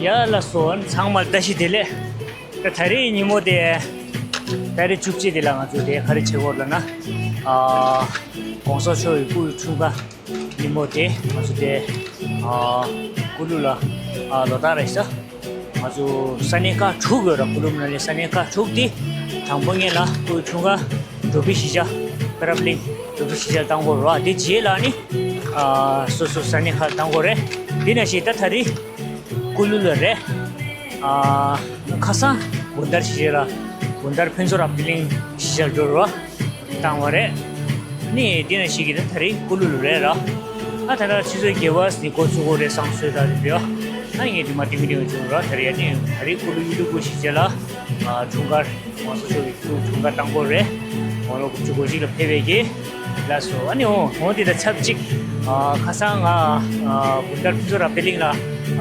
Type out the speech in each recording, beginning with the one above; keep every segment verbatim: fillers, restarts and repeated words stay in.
ཡ་ལགས་སོ། ཚང་མར་བཀྲ་ཤིས་བདེ་ལེགས། ད་ད་རེས་ཉིན་མོ་དེ་ཏ་རིག་བཅུ་གཅིག་དེ་ལ་ང་ཚོ་དེ་ག་རེ་བྱེད་དགོས་ལབ་ན། ཨ་༸གོང་ས་མཆོག་གི་སྐུའི་འཁྲུངས་སྐར་ཉིན་མོ་དེ་ང་ཚོ་དེ་ཨ་ཀུ་ལུ་ལ་ཨ་ལོ་ཏ་རེད་ཤག་ང་ཚོ་ས་གནས་ཁག་དྲུག་ཡོད་ར། ཀུ་ལུ་མ་ན་ལི་ས་གནས་ཁག་དྲུག་དེ་དང་པོ་ཉིད་ལ་སྐུའི་འཁྲུངས་སྐར་འགྲོ་དཔོན་གཞིས་ཆགས་པེ་ར་པི་ལིང་འགྲོ་དཔོན་གཞིས་ཆགས་ལ་བཏང་དགོས་ར། དེ་རྗེས་ལ་ནི་ཨ་སོ་སོ་ས་གནས་ཁག་ལ་བཏང་དགོས་རེད། དེ་ནང་བཞིན་ད་ད་རེས་ཀུ་ལུ་ལ་རེད། ཨ་ཁ་སང་དགོན་དར་གཞིས་ཆགས་ལ་དགོན་དར་ཕུན་ཚོགས་རབ་བརྟན་གླིང་གཞིས་ཆགས་ལ་འགྲོ་ར་བཏང་བ་རེད། ནི་དེ་ནང་བཞིན་གྱི་ད་ད་རེས་ཀུ་ལུ་ལ་རེད་ར། ཨ་ད་ལྟ་ཆུ་ཚོད་བརྒྱད་པ་ནས་འགོ་བཙུགས་དགོས་རེད་བསམ་སོས་ད་རེད་ཡ། ཨ་ངས་དེ་མ་ཏིང་ཏིང་བྱུང་ར། ད་རེས་ཡ་ནི་ད་རེས་ཀུ་ལུ་གཡུ་ལུ་སྐུ་གཞིས་ཆགས་ལ་ཨ་འཁྲུངས་སྐར་༸གོང་ས་མཆོག་གི་སྐུ་འཁྲུངས་སྐར་བཏང་དགོས་རེད། དགུང་ལོ་དགུ་བཅུ་གོ་གཅིག་ལ་ཕེབས་པའི་གི། ལགས་སོ། ཨ་ནི་འོ་འོ་དེ་དང་ཆབས་ཅིག་ཨ་ཁ་སང་ང་ཨ་དགོན་དར་ཕུན་ཚོགས་རབ་བརྟན་གླིང་ལ་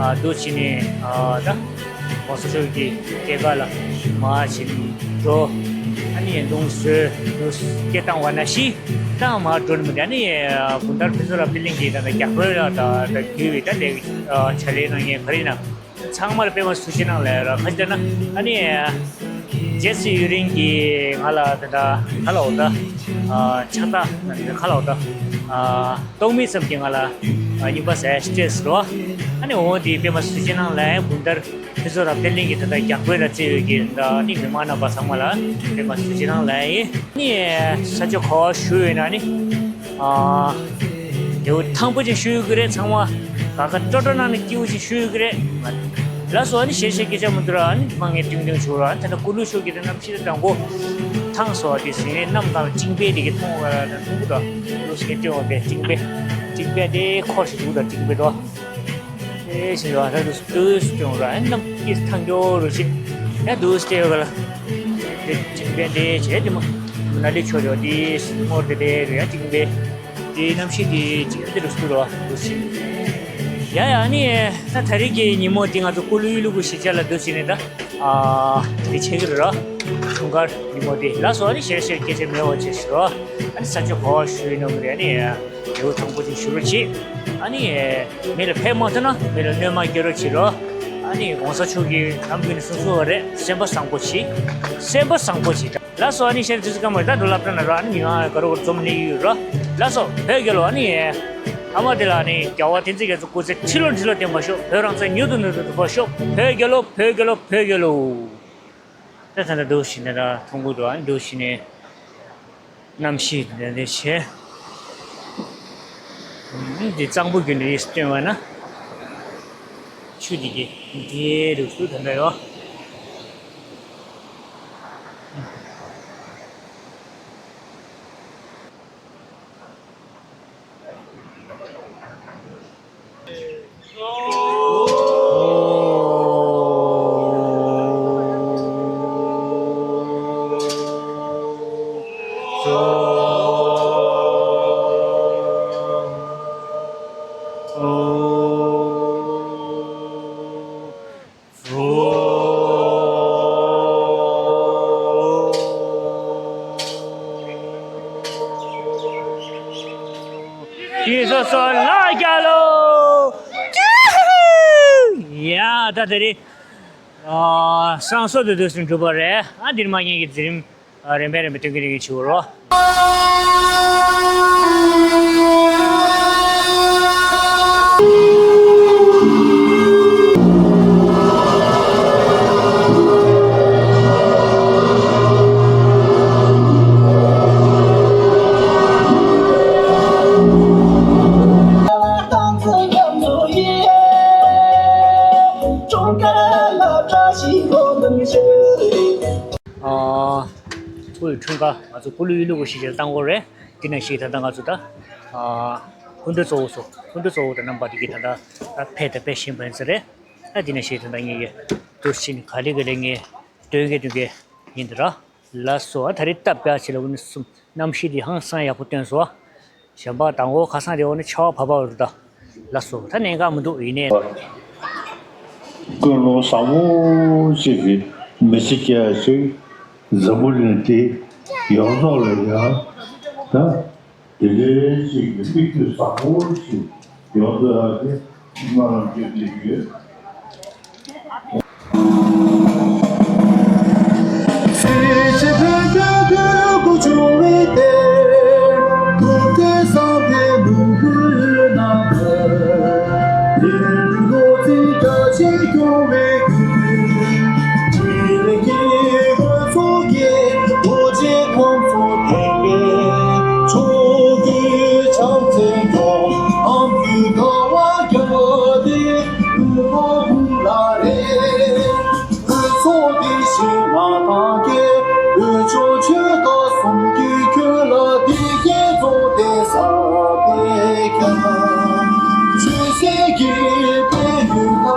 ཨ་འདུག་བྱས་ནས་ཨ་ད་༸གོང་ས་མཆོག་གི་སྐྱེས་སྐར་ལ་མར་བྱས་ནས་འགྲོ། ཨ་ནི་ལུང་བཟོས་ལུང་སྐད་བཏང་བ་ནང་བཞིན་ད་མར་འགྲོ་ནི་མི་འདུག་ཨ་ནི་ཨ་དགོན་དར་ཕུན་ཚོགས་རབ་བརྟན་གླིང་གི་ད་ལྟ་རྒྱ་བོད་ལ་ད་ད་བརྒྱུད་པའི་ད་ལས་ཨ་བྱ་ལས་གནང་མཁན་ག་རེ་ཡིན་ན། ཚང་མར་པད་མ་གཟུགས་ཅན་གནང་ལབ་ར། ཁ་ཅིག་ལྟ་ན་ཨ་ནི་རྗེ་བཙུན་ཡུན་རིང་གིས་ང་ལ་དེ་འདྲ་ག་ལབ་འོ་ད་ཨ་ཕྱག་རྟགས་ག་ལབ་འོ་ད་ཨ་ཏོག་དམིགས་ཙམ་གྱིས་ང་ལ་ཨ་རྙིང་པ་ཟ་ཡ་ཞིག་སྤྲད་ཟེར་རོ། ཨ་ནི་འོ་དེ་པད་མ་གཟུགས་ཅན་གནང་ལབ་ཡ། དགོན་དར་ཕུན་ཚོགས་རབ་བརྟན་གླིང་གི་ད་ལྟ་རྒྱ་བོད་ལ་བརྩེ་ཡོད་ཀྱི་ད་ཨ་ནི་མི་མང་རྣམ་པ་ཚང་མ་ལ་པད་མ་གཟུགས་ཅན་གནང་ལབ་ཡ་ཡིན། ཨ་ནི་ས་ཆ་ག་པར་བཞུགས་ཡོད་ན་ནི། ཨ། དེའུ་ཐང་པོ་ཅིག་ཞུ་གི་རེད། ཚང་མ་ག་ག་ཏྲོ་ཏྲོ་གནང་ནས་སྐྱིད་པོ་ཅིག་ཞུ་གི་རེད། ལགས་སོ། ཨ་ནི་གཞན་གཞན་སྐད་ཆ་མི་འདུག་ར། ཨ་ནི་མ་ངས་ཏིང་ཏིང་ཞུ་ར། ཨ་ནི་ད་ལྟ་ཀུ་ལུ་ཤོད་ཀྱི་དེ་གནམ་གཤིས་དང་གོ་ཐང་སོ་དེ་ཟིན་ནས་གནམ་གང་ལ་ཅིང་པེ་དེ་གི་མཐོང་བ་ལ་མཐོང་གི་འདུག་ལུ་སྐད་སྟོན་འོང་པས་ཅིང་པེ། ཅིང་པེ་དེ་འཁོར་ཞིག་འདུག་ད་ཅིང་པེ་འདུག་ཨེ་ཞེས་ཡོད་ད་དུ་དུས་སུ་སྟོན་ར། ཨ་ནི་གནམ་སྐྱིད་ཐང་རྒྱོ་རུ་ཞིག་ཡ་དུས་སུ་སྟེ་ཡོད་ག་ལ། དེ་ཅིང་པེ་དེ་བྱས་དེ་མ་ན་ལི་ཆོ་ཆོ་དེ་སྔོར་དེ་དེ་རུ་ཡ་ཅིང་པེ། དེའི་གནམ་གཤིས་དེ་ཅིག་དེ་རུ་སུ་རོ་འདུག་ཟིན། ཡ་ཡ་ནི་ད་ད་རེས་ཀྱི་ཉིན་མོ་དེ་ང་ཚོ་ཀུ་ལུ་གཡུ་ལུ་གུ་གཞིས་ཆགས་ལ་འདུག་ཟིན་ནས་ད་ཨ་དེ་ཆེ་གི་རུ་ར། འཁྲུངས་སྐར་ཉིན་མོ་དེ་ལགས་སོ། ཨ་ནི་ཞེ་ཞེ་སྐད་ཆ་མེད་པ་བྱེད་ཤི་རོ། ཨ་ནི་ས་ཆ་ག་པར་བཞུགས་ཡིན་ནམ་རེད། ཨ་ནི་ལེའུ་དང་པོ་ཅིག་ཞུ་རོགས་བྱེད། ཨ་ནི་མི་ལ་ཕན་མ་ཐོགས་ན་མི་ལ་གནོད་མ་སྐྱེལ་རོགས་བྱེད་རོ། ཨ་ནི་གོང་ས་མཆོག་གིས་ནམ་རྒྱུན་ནས་གསུང་གསུང་བ་རེད། སེམས་པ་བཟང་པོ་བྱེད། སེམས་པ་བཟང་པོ་བྱེད། ལགས་སོ། ཨ་ནི་ཤར་དུས་སྐར་མ་ད་འགྲོ་ལབ་ད་ན་ར། ཨ་ནི་མི་མང་ག་རོ་ག་རོ་འཛོམས་ནས་ཡོད་ར། ལགས་སོ་བོད་རྒྱལ་ལོ། ཨ་ནི་ཨ་མ་དེ་ལ་ཨ་ནི་རྒྱལ་བ་བསྟན་འཛིན་རྒྱ་མཚོ་སྐུ་ཚེ་ཁྲི་ལོ་ཁྲི་ལོ་བརྟན་པར་ཤོག་བོད་རང་བཙན་མྱུར་དུ་མྱུར་དུ་ཐོབ་པར་ཤོག་བོད་རྒྱལ་ལོ། བོད་རྒྱལ་ལོ། བོད་རྒྱལ་ལོ། ད་ད་ད་འདུག་ཞིག་ནས་ད་མཐོང་གི་འདུག་ཨ་ནི་འདུག་ཞིག་ནས། གནམ་གཤིས་དེ་འདྲ་བྱས། འདི་གཙང་པོ་རྒྱུན་ནས་སྟོན་པ་ན། ཆུ་འདི་གི་འདི་རུ་སུ་ད་འདྲ་ཡོད། ཡེ་སོ་སོ་ལ་རྒྱ་ལོ། ཡ་ད་དེ་རེད། ཨ་སང་སོ་དུ་དུ་སུ་འགྲུབ་པ་རེད། ཨ་འདིར་མ་ཉན་གྱི་འཛིན་རིམ་ཨ་རིམ་པས་རིམ་པས་སྟོན་གྱི་རེད་ཅེས་ཞུ་རོགས། ཨ། སྐུའི་འཁྲུངས་སྐར་ང་ཚོ་ཀུ་ལུ་གཡུ་ལུ་གུ་གཞིས་ཆགས་ལ་བཏང་གི་རེད། དེ་ནང་བཞིན་ད་ལྟ་ང་ཚོ་ད་ཨ་སྐུ་མདུན་གཙོ་བོ་ཚོ་སྐུ་མདུན་གཙོ་བོ་དང་རྣམ་པ་དེ་གིས་ད་ལྟ་ད་ཕེབས་དང་ཕེབས་བཞིན་པ་ཡིན་ས་རེད། ད་དེ་ནང་བཞིན་ད་ལྟ་ངེད་ཀྱི་དུས་ཕྱིན་ག་ལེ་ག་ལེ་ངས་སྟོན་གི་སྟོན་གི་ཡིན་ད་ར། ལགས་སོ། ཨ་ད་རེས་སྟབས་བདེ་ཆེ་ལ་འོ་ནི་གསུམ་གནམ་གཤིས་འདི་ཧང་སང་ཡག་པོ་སྟོན་སོང་། གཞན་པ་དང་པོ་ཁ་སང་དེ་འོ་ནི་ཆར་པ་བབས་པ་རེད་ད། ལགས་སོ། ད་གནད་འགག་མི་འདུག་ཡིན་ནའི། ཀུན་སློང་བཟང་པོ་ཞིག་གིས་མི་ཚེ་སྐྱེལ་ཡ་ཞིག་འཛམ་བུ་གླིང་འདི་ཡོངས་རྫོགས་ལ་ཡང་ད་དེ་འདྲའི་ཞིག་གི་མིག་ལྟོས་བཟང་པོ་ཞིག་ཡོང་ཐུབ་ཡ་དེ་སྨོན་ལམ་བརྒྱབ་བསྡད་ཡོད། དེ་རིང་ལོ་ཚིགས་བརྒྱ་ཆ་སྐྱོང་བའི་ཁུལ། དེ་རིང་གི་དགོན་ཚོགས་ཀྱི་རྡོ་རྗེ་ཁང་ཚོ་དེ་བས་ཕྱོགས་ཀྱི་ཕྱག་འཚལ་མགྱོགས། ཨམ་ཀི་དགའ་བ་བརྒྱ་སྟེ་ལུས་པ་ཀུན་ལ་རེ། དགོན་ཚོགས་འདི་བཞིན་ང་དང་ཁྱེད། འོད་ཆོག་ཆོས་དང་གསུང་གི་ཁྱོད་ལ་འདི་སྐད་རྫོགས་ཏེ་ས་པའི་ཁྱབ། ཆོས་སྲིད་ཀྱི་དཔལ་ཡོན་ལ།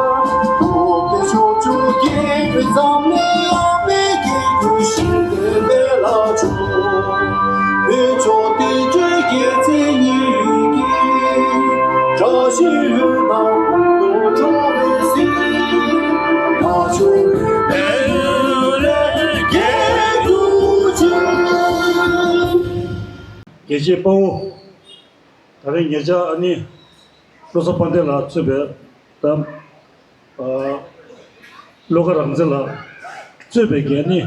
རྟོགས་ཏེ་ཕྱོགས་བཅུའི་རྒྱལ་པོའི་འཛམ་གླིང་ཡངས་པའི་རྒྱལ་ཁྱོན་ཞིང་དུ་སྤེལ་ལ་བྱོན། འོད་ཆོག་བསྟན་བཅོས་ཀྱི་མཚན་ཉིད་ཀྱིས། བཀྲ་ཤིས་འོད་དང་ཀུན་ཏུ་འགྲོ་བའི་གཟིགས། མ་བྱོན་རྒྱལ་དུ་བྱོན། རྒྱལ་གཅེས་དཔའ་བོ། ད་རེས་ཉེ་ཆར་ཨ་ནི་བློ་བཟང་དཔལ་ལྡན་ལགས་གཙོས་པའི་ད་ཨ་བློ་དགའ་རང་བཙན་ལགས་གཙོས་པའི་ཨ་ནི་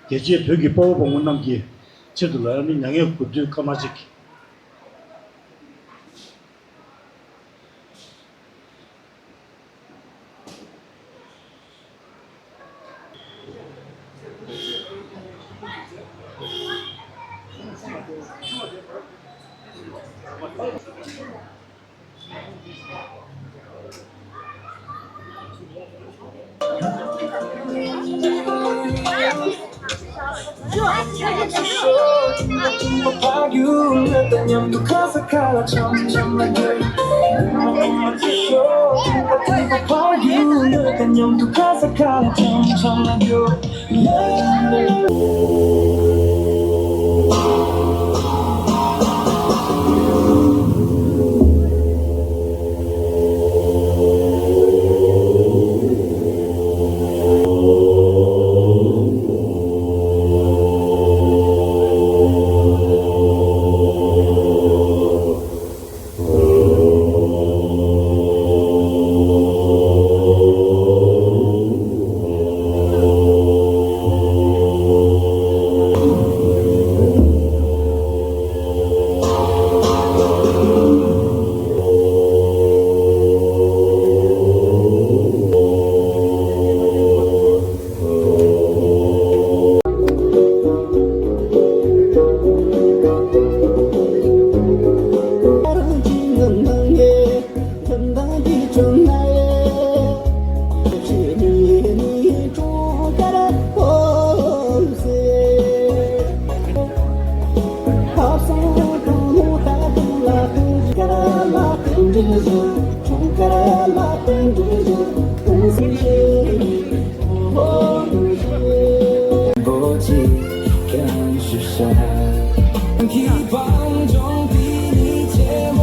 རྒྱལ་གཅེས་བོད་ཀྱི་དཔའ་བོ་དཔའ་མོ་རྣམས་ཀྱི་ཆེད་དུ་ལ་ཨ་ནི་མྱ་ངན་གུས་འདུད་སྐར་མ་གཅིག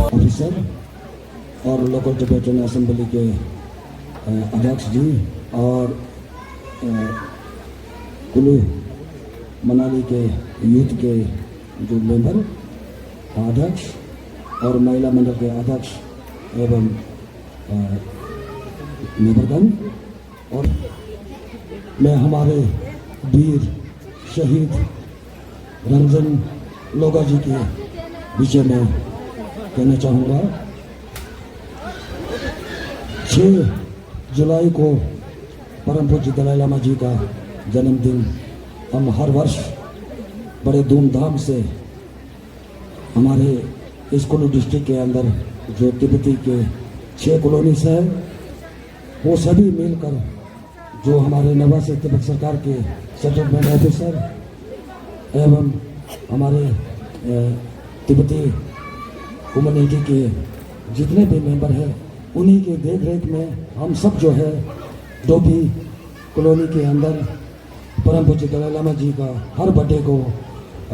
ऑफिसर और local Tibetan assembly के, अ, अध्यक्ष जी और, अ, कुल्लू मनाली के यूथ के जो मेंबर, अध्यक्ष और महिला मंडल के अध्यक्ष एवं, अ, मेंबरगण, और मैं हमारे वीर शहीद रंजन लोगा जी के विषय में कहना चाहूँगा। छह जुलाई को परम पूज्य दलाई लामा जी का जन्मदिन हम हर वर्ष बड़े धूमधाम से हमारे इस कुल्लू डिस्ट्रिक्ट के अंदर जो तिब्बती के छह कॉलोनीज हैं, वो सभी मिलकर जो हमारे नवासी तिब्बत सरकार के सेटलमेंट ऑफिसर एवं हमारे, अ, तिब्बती कम्युनिटी के जितने भी मेंबर हैं, उन्हीं के देख रेख में हम सब जो है डोभी कॉलोनी के अंदर परम पूज्य दलाई लामा जी का हर बर्थडे को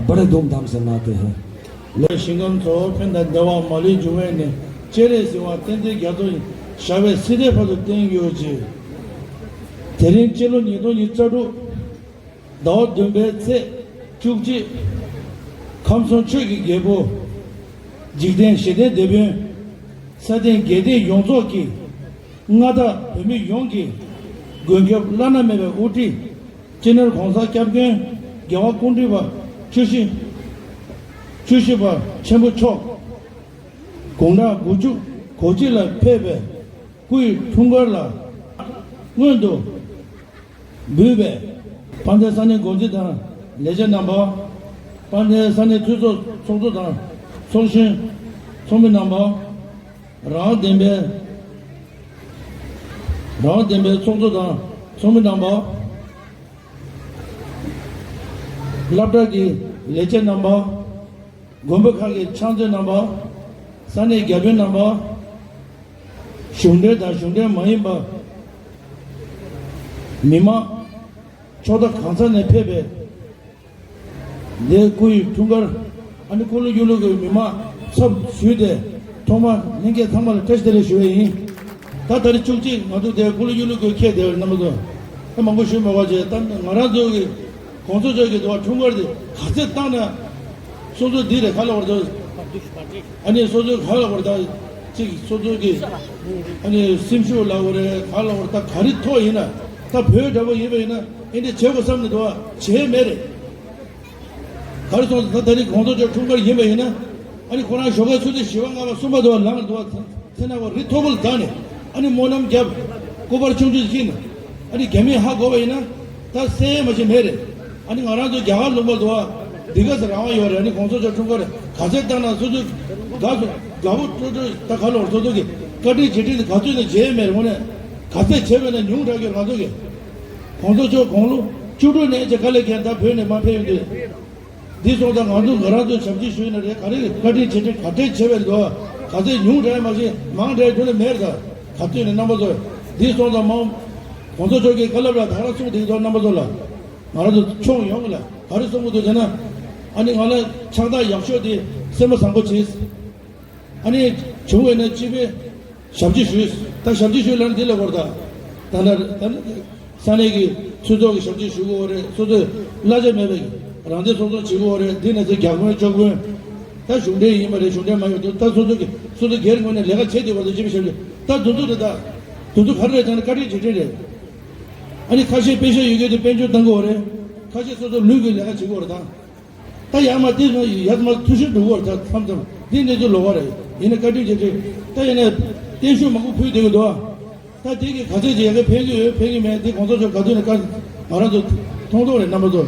बड़े धूमधाम से मनाते हैं। ཞིང་ཁམས་ཚོ་ཕན་དང་བདེ་བ་མ་ལུས་འབྱུང་བའི་གནས། སྤྱན་རས་གཟིགས་དབང་བསྟན་འཛིན་རྒྱ་མཚོ་ཡི། ཞབས་པད་སྲིད་མཐའི་བར་དུ་བརྟན་གྱུར་ཅིག་དེ་རིང་སྤྱི་ལོ་ཉིས་སྟོང་ཉི་ཤུ་རྩ་དྲུག་ཟླ་བ་བདུན་པའི་ཚེས་བཅུ་གཅིག་ཁམས་གསུམ་ཆོས་ཀྱི་རྒྱལ་པོ། འཇིག་རྟེན་ཞི་བདེའི་དེད་དཔོན། ས་སྟེང་རྒྱལ་བསྟན་ཡོངས་རྫོགས་ཀྱི་མངའ་བདག་བོད་མི་ཡོངས་ཀྱི་མགོན་སྐྱབས་བླ་ན་མེད་པའི་དབུ་ཁྲིད་སྤྱི་ནོར་༸གོང་ས་༸སྐྱབས་མགོན་རྒྱལ་བ་སྐུ་ཕྲེང་བཅུ་བཞི་བཅུ་བཞི་པ་ཆེན་པོ་མཆོག་དགུང་གྲངས་དགུ་བཅུ་གོ་གཅིག་ལ་ཕེབས་པའི་ སྐུའི་འཁྲུངས་སྐར་ལ་སྔོན་དུ་འབུལ་བའི་དཔལ་ལྡན་ས་གནས་འགོ་འཛིན་དང་ལས་བྱེད་རྣམ་པ། དཔལ་ལྡན་ས་གནས་འཐུས་ཚོགས་ཚོགས་གཙོ་དང་ཚོགས་གཞོན་ཚོགས་མི་རྣམ་པ། རང་དབང་ལྡན་པའི་རང་དབང་ལྡན་པའི་ཚོགས་གཙོ་དང་ཚོགས་མི་རྣམ་པ། སློབ་གྲྭ་གི་ལས་བྱེད་རྣམ་པ། དགོན་པ་ཁག་གི་ཕྱག་མཛོད་རྣམ་པ། ས་གནས་བརྒྱ་དཔོན་རྣམ་པ། གཞུང་འབྲེལ་དང་གཞུང་འབྲེལ་མ་ཡིན་པ། མི་མང་ཕྱོགས་མཐའ་གང་ས་ནས་ཕེབས་པའི་འདས་སྐུའི་འཁྲུངས་སྐར། ཨ་ནི་སྐུ་ལུས་གཡུ་ལུས་ཀྱི་མི་མང་ཚབ་ཞུས་ཏེ། ཐོག་མར་ལྷན་རྒྱས་ཚང་མ་ལ་བཀྲ་ཤིས་བདེ་ལེགས་ཞུ་བ་ཡིན། ད་ད་རེས་བཅུ་གཅིག་ང་ཚོ་དེ་སྐུ་ལུས་གཡུ་ལུས་ཀྱི་ཁྱེད་དེ་རྣམ་པ་ཚོ་ད་མང་པོ་ཞུ་མི་དགོས་བྱས། ད་ང་རང་ཚོ་གི་གོང་ས་མཆོག་གི་དུ་བ་འཁྲུངས་སྐར་དེ་ག་ཚད་བཏང་ན། སོ་སོ་འདི་རེད་ག་ལ་བར་དུ། ཨ་ནི་སོ་སོའི་ག་ལ་བར་དུ་ཅིག་སོ་སོ་གི་ཨ་ནི་སེམས་ཤུགས་ལ་བར་རེད། ག་ལ་བར་ད་ག་རེ་ཐོག་ཡིན་ན། ད་བོད་འདྲ་པོ་ཡིན་པ་ཡིན་ན་ཨེ་འདྲ་བྱེད་དགོས་བསམ་ནས་འདུག་བ་བྱས་མེད་རེད། ག་རེ་སོང་ཙང་ད་རེས་གོང་ས་མཆོག་འཁྲུངས་སྐར་ཡིན་པ་ཡིན་ན། ཨ་ནི་ཁོ་རང་ཞོགས་ཀའི་ཆུ་ཚོད་བཞི་པ་ལྔ་པ་གསུམ་པ་དུ་བ་ལངས་འདུག་བ། ཚེ་ན་བ་རི་མཐོ་པོ་ལ་འཛེགས་ནས་ཨ་ནི་སྨོན་ལམ་བརྒྱབ། སྐུ་པར་ཆུང་ཆུང་ཞིག་ཁྱེར་ནས་ཨ་ནི་རྒྱ་མིས་ཧ་གོ་བ་ཡིན་ན་ད་སེམས་མ་ཞིག་མེད་རེད། ཨ་ནི་ང་རང་ཚོ་རྒྱ་གར་ལུང་པ་འདུག་བ། འདི་ག་ས་རང་དབང་ཡོད་རེད། ཨ་ནི་གོང་ས་མཆོག་འཁྲུངས་སྐར་ག་ཚད་བཏང་ན་སོ་སོ་དགའ་སོ་དགའ་པོ་སྤྲོ་སྤྲོ་ད་ག་ལོར་སོ་སོ་གི་བཀའ་དྲིན་རྗེས་དྲན་དེ་ག་ཚོད་ནས་བྱས་མེད་རེད། དངོས་གནས་ག་ཚད་བྱས་པས་ན་ཉུང་དྲགས་ཀྱི་ང་ཚོ་གི་གོང་ས་མཆོག་དགུང་ལོ་བཅུ་དྲུག་ནས་ཅིག་དཀའ་ལས་བརྒྱབ་ད་བོད་ནས་མར་ཕེབས་ཡོང་དུས། འདི་སོང་ཙང་ང་ཚོ་ང་རང་ཚོ་ཞབས་ཕྱི་ཞུས་ན་རེད། ག་རེ་བཀའ་དྲིན་རྗེས་དྲན་ག་འདྲས་བྱས་པ་རེད་འདུག་ག་ཚད་ཉུང་དྲགས་མ་ཤེས་མང་དྲགས་རྒྱུ་ནི་མེད་རེད། ད་ག་དུས་ནས་རྣམ་པ་ཚོ་འདི་སོང་ཙང་མ་གོང་ས་མཆོག་གི་བཀའ་སློབ་ལ་ད་རང་གསུངས་དེ་ཚོ་རྣམ་པ་ཚོ་ལ་ང་རང་ཚོ་ཕྱོགས་ཡོངས་ལ་ག་རེ་གསུང་གི་འདུག་ཟེར་ན། ཨ་ནི་ང་ལ་ཕྱག་རྟགས་ཡག་ཤོས་དེ་སེམས་པ་བཟང་པོ་བྱེད། ཨ་ནི་བྱུང་བས་ན་སྤྱི་པའི་ཞབས་ཕྱི་ཞུས། ད་ཞབས་ཕྱི་ཞུས་ལབ་ན་འདི་ལ་བོར་ད། ད་ལྟ་ད་ལྟ་ས་གནས་ཀྱི་ཚོགས་གཙོ་གི་ཞབས་ཕྱི་ཞུ་དགོས་རེད། སོ་སོས་གླ་ཆ་མེད་པའི་རང་བདེ་ཚོགས་གཙོ་བྱེད་དགོས་རེད། འདི་ནས་ཚེ་རྒྱ་དཔོན་བཅུ་དཔོན་ད་གཞུང་འབྲེལ་ཡིན་པ་རེད། གཞུང་འབྲེལ་མ་ཡོད་དུས་ད་སོ་སོ་གི་སོ་སོ་སྒེར་ངོས་ནས་ལས་ཀ་བྱེད་བསྡད་པ་དང་སྤྱི་པའི་ཞབས་ཕྱི་ད་དུ་ཚོ་རེད། ད་དུ་ཚོ་ག་རེ་རེད་ཟེར་ན་བཀའ་དྲིན་རྗེས་དྲན་རེད། ཨ་ནི་ཁ་ཤས་པེ་ཤ་ཡོད་མཁན་དེ་དཔལ་འབྱོར་བཏང་དགོས་རེད། ཁ་ཤས་སོ་སོ་ལུས་ཀྱི་ལས་ཀ་བྱེད་དགོས་རེད་ད། ད་ཡར་མར་བལྟས་སོང་ཡར་མར་ཐུགས་ཤིན་འགྲོ་གི་རེད། ད་མཚམས་མཚམས་འདི་གནས་ཚུལ་ལོགས་ཀ་རེད། ཡིན་ན་བཀའ་དྲིན་རྗེས་དྲན་ད་ཡིན་ན་བརྟན་བཞུགས་མང་པོ་ཕུལ་བསྡད་ཀྱི་འདུག་ད་དེ་གི་ག་ཚོད་ཅིག་ཡག་གི་ཕན་གྱི་ཡོད་ཕན་གྱི་མེད་དེ་གོང་ས་མཆོག་ག་དུས་ནས་བཀའ་ང་རང་ཚོ་མཐོང་མཐོང་རེད། རྣམ་པ་ཚོ་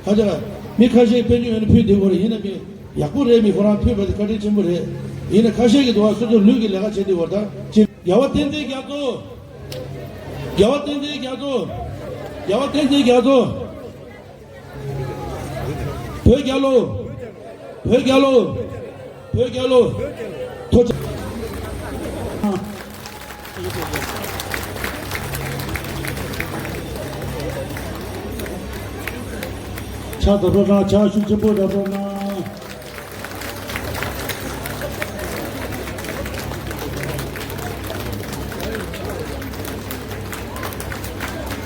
ཁ་ཆེ་ལ་མི་ཁ་ཤས་དཔལ་འབྱོར་ཡོད་ན་ཕུལ་བསྡད་ཀྱི་རེད། ཡིན་ན་མི་ཡག་པོ་རེད། མི་ཁོ་རང་ཕུལ་བ་དེ་བཀའ་དྲིན་ཆེན་པོ་རེད། ཡིན་ན་ཁ་ཤས་ཀྱི་འདུག་བ། སོ་སོ་ལུས་ཀྱི་ལས་ཀ་བྱེད་བསྡད་ཀྱི་རེད། ད་ཅི་རྒྱལ་བ་བསྟན་འཛིན་རྒྱ་མཚོ། རྒྱལ་བ་བསྟན་འཛིན་རྒྱ་མཚོ། རྒྱལ་བ་བསྟན་འཛིན་རྒྱ་མཚོ། བོད་རྒྱལ་ལོ། བོད་རྒྱལ་ལོ། བོད་རྒྱལ་ལོ། ཐུགས་རྗེ་ཆེ། ཕྱག་བརྡབ་རོགས་གནང་། ཕྱག་ཤུགས་ཆེན་པོ་བརྡབ་རོགས་གནང་།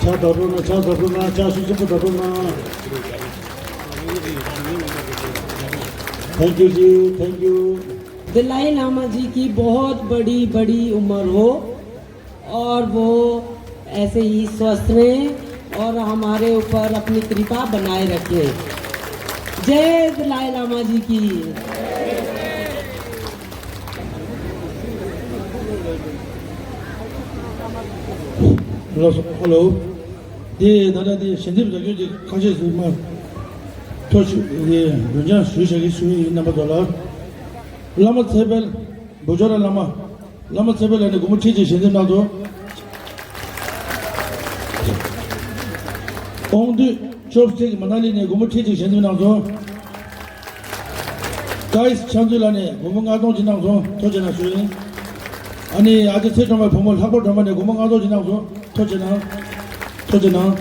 ཕྱག་བརྡབ་རོགས་གནང་། ཕྱག་བརྡབ་རོགས་གནང་། ཕྱག་ཤུགས་ཆེན་པོ་བརྡབ་རོགས་གནང་། Thank you ji, thank you. Dalai लामा जी की बहुत बड़ी बड़ी उम्र हो और वो ऐसे ही स्वस्थ रहें और हमारे ऊपर अपनी कृपा बनाए रखें। जय दलाई लामा जी की। Hello, hello. དེ་ད་ལྟ་དེ་ཞལ་འདེབས་རྒྱག་རྒྱུ་དེ་ཁ་ཤས་སུ་མ་ཐོ་ཞུ་དེ་འདོན་ཆང་ཞུ་བྱ་གི་ཞུ་ཡིན། རྣམ་པ་ཚོ་ལ་བླ་མ་ཚེ་འཕེལ། བུ་ཆོ་ར་བླ་མ། བླ་མ་ཚེ་འཕེལ་ལགས་ནས་སྒོར་མོ་ཁྲི་གཅིག་ཞལ་འདེབས་གནང་སོང་། དབང་འདུས་ཅོབ་སི་ཊིག་མ་ན་ལི་ནས་སྒོར་མོ་ཁྲི་གཅིག་ཞལ་འདེབས་གནང་སོང་། ཀའིས་ཕྱག་མཛོད་ལགས་ནས་སྒོར་མོ་ལྔ་སྟོང་ཅིག་གནང་སོང་། ཐུགས་རྗེ་གནང་ཞུ་ཡིན། ཨ་ནི་ཨ་ཅེ་ཚེ་སྒྲོལ་མའི་བུ་མོ་ལྷག་པ་སྒྲོལ་མ་ནས་སྒོར་མོ་ལྔ་སྟོང་ཅིག་གནང་སོང་། ཐུགས་རྗེ་གནང་། ཐུགས་རྗེ་གནང་།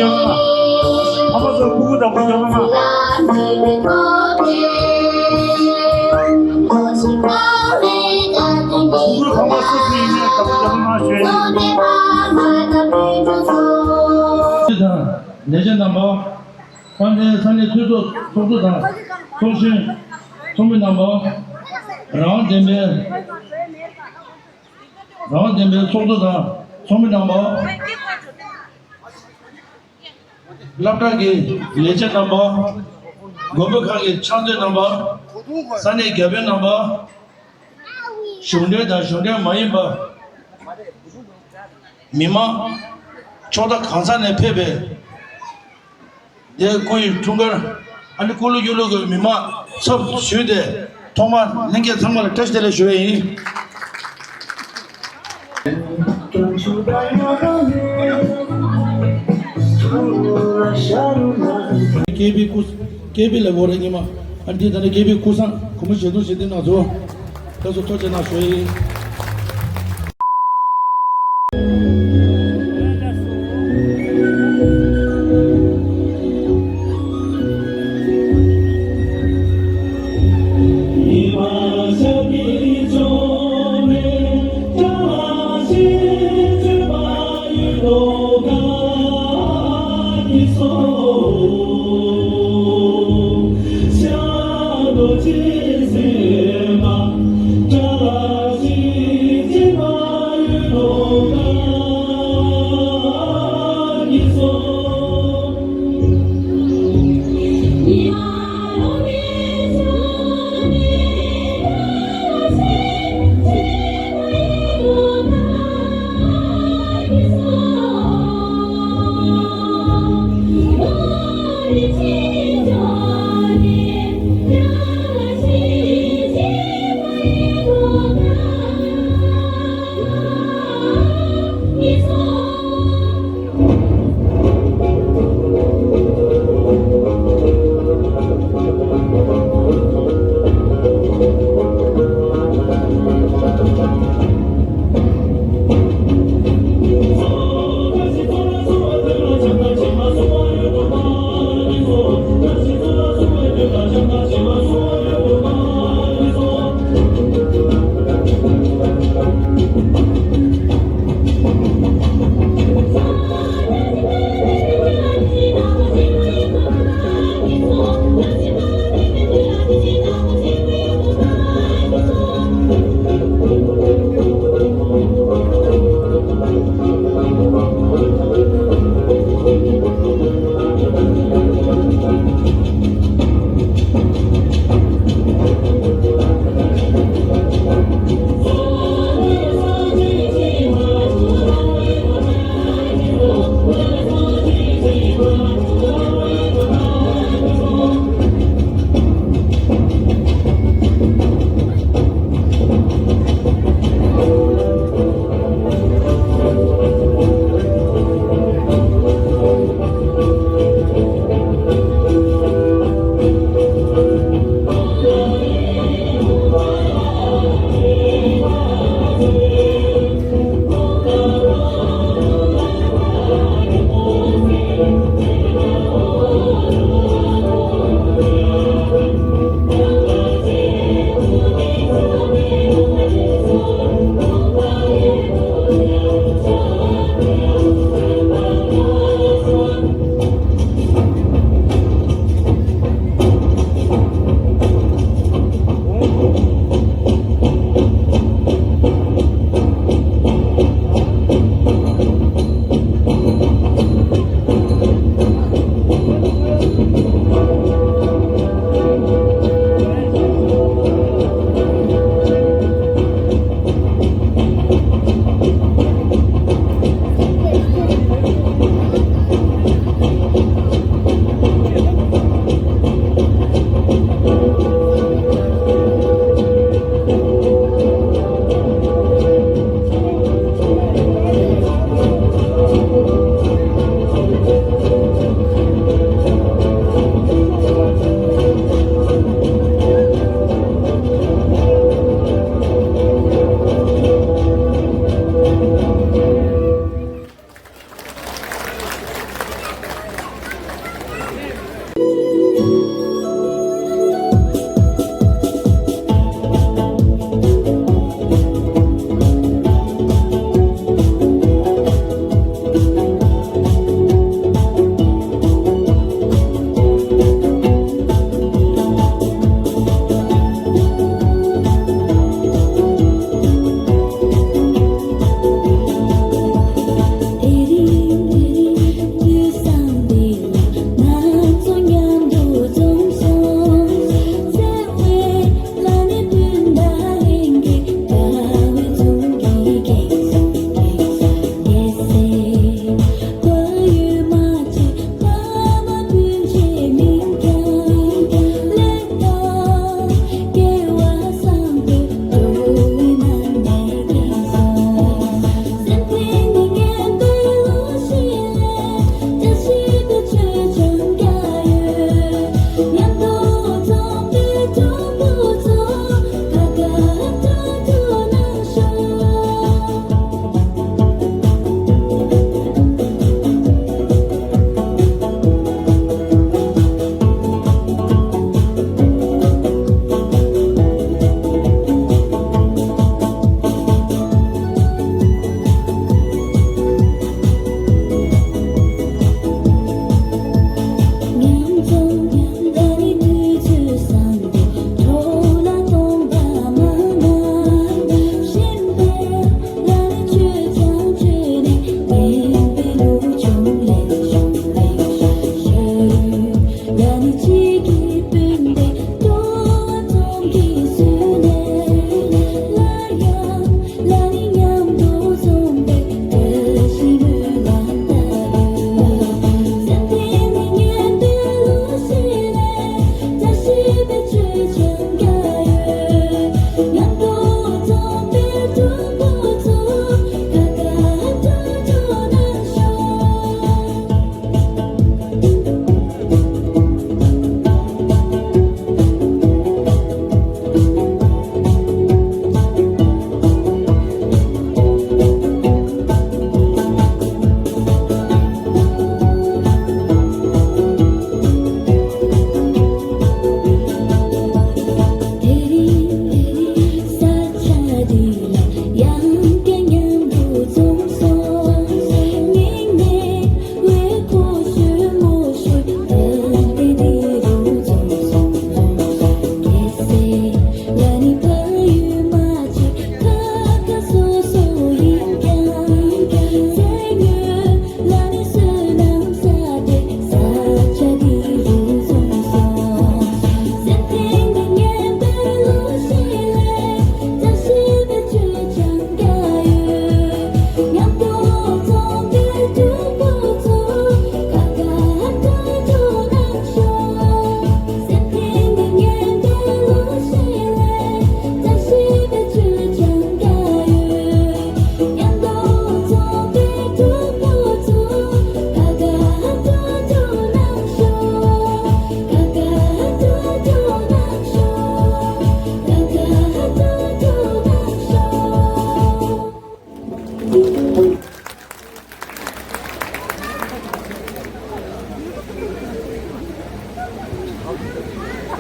ཕ་མ་ཚོ་ཕྲུ་གུ་དང་པོ་རྒྱབ་ལ་ན། ཕྲུ་གུ་ཕ་མ་སུ་དེ་ཡིན་ནའི་དང་པོ་རྒྱབ་ལ་ན་ཞུ་ཡ་ཡིན། དང་ལས་བྱེད་རྣམ་པ། དཔལ་ལྡན་ས་གནས་འཐུས་ཚོགས་ཚོགས་གཙོ་དང་ཚོགས་གཞོན་ཚོགས་མི་རྣམ་པ། རང་དབང་ལྡན་པའི་རང་དབང་ལྡན་པའི་ཚོགས་གཙོ་དང་ཚོགས་མི་རྣམ་པ། སློབ་གྲྭ་གི་ལས་བྱེད་རྣམ་པ། དགོན་པ་ཁག་གི་ཕྱག་མཛོད་རྣམ་པ། ས་གནས་བརྒྱ་དཔོན་རྣམ་པ། གཞུང་འབྲེལ་དང་གཞུང་འབྲེལ་མ་ཡིན་པ། མི་མང་ཕྱོགས་མཐའ་གང་ས་ནས་ཕེབས་པའི་དེ་སྐུ་ཡི་འཁྲུངས་སྐར་ཨ་ནི་སྐུ་ལུག་གཡུ་ལུག་གི་མི་མང་ཚབ་ཞུས་ཏེ། ཐོག་མར་ལྷན་རྒྱས་ཚང་མ་ལ་བཀྲ་ཤིས་བདེ་ལེགས་ཞུ་བ་ཡིན། ཀེ་བི་སྐུ། ཀེ་བི་ལ་འོ་རེ་ཉི་མ། ཨ་འདི་ད་ནི་ཀེ་བི་སྐུ་སང་གོ་མོ་བྱེད་དུ་བྱེད་དུ་ན་ཚོ། ད་སོ་ཐོ་ཅེ་ན་ཤོ་ཡི།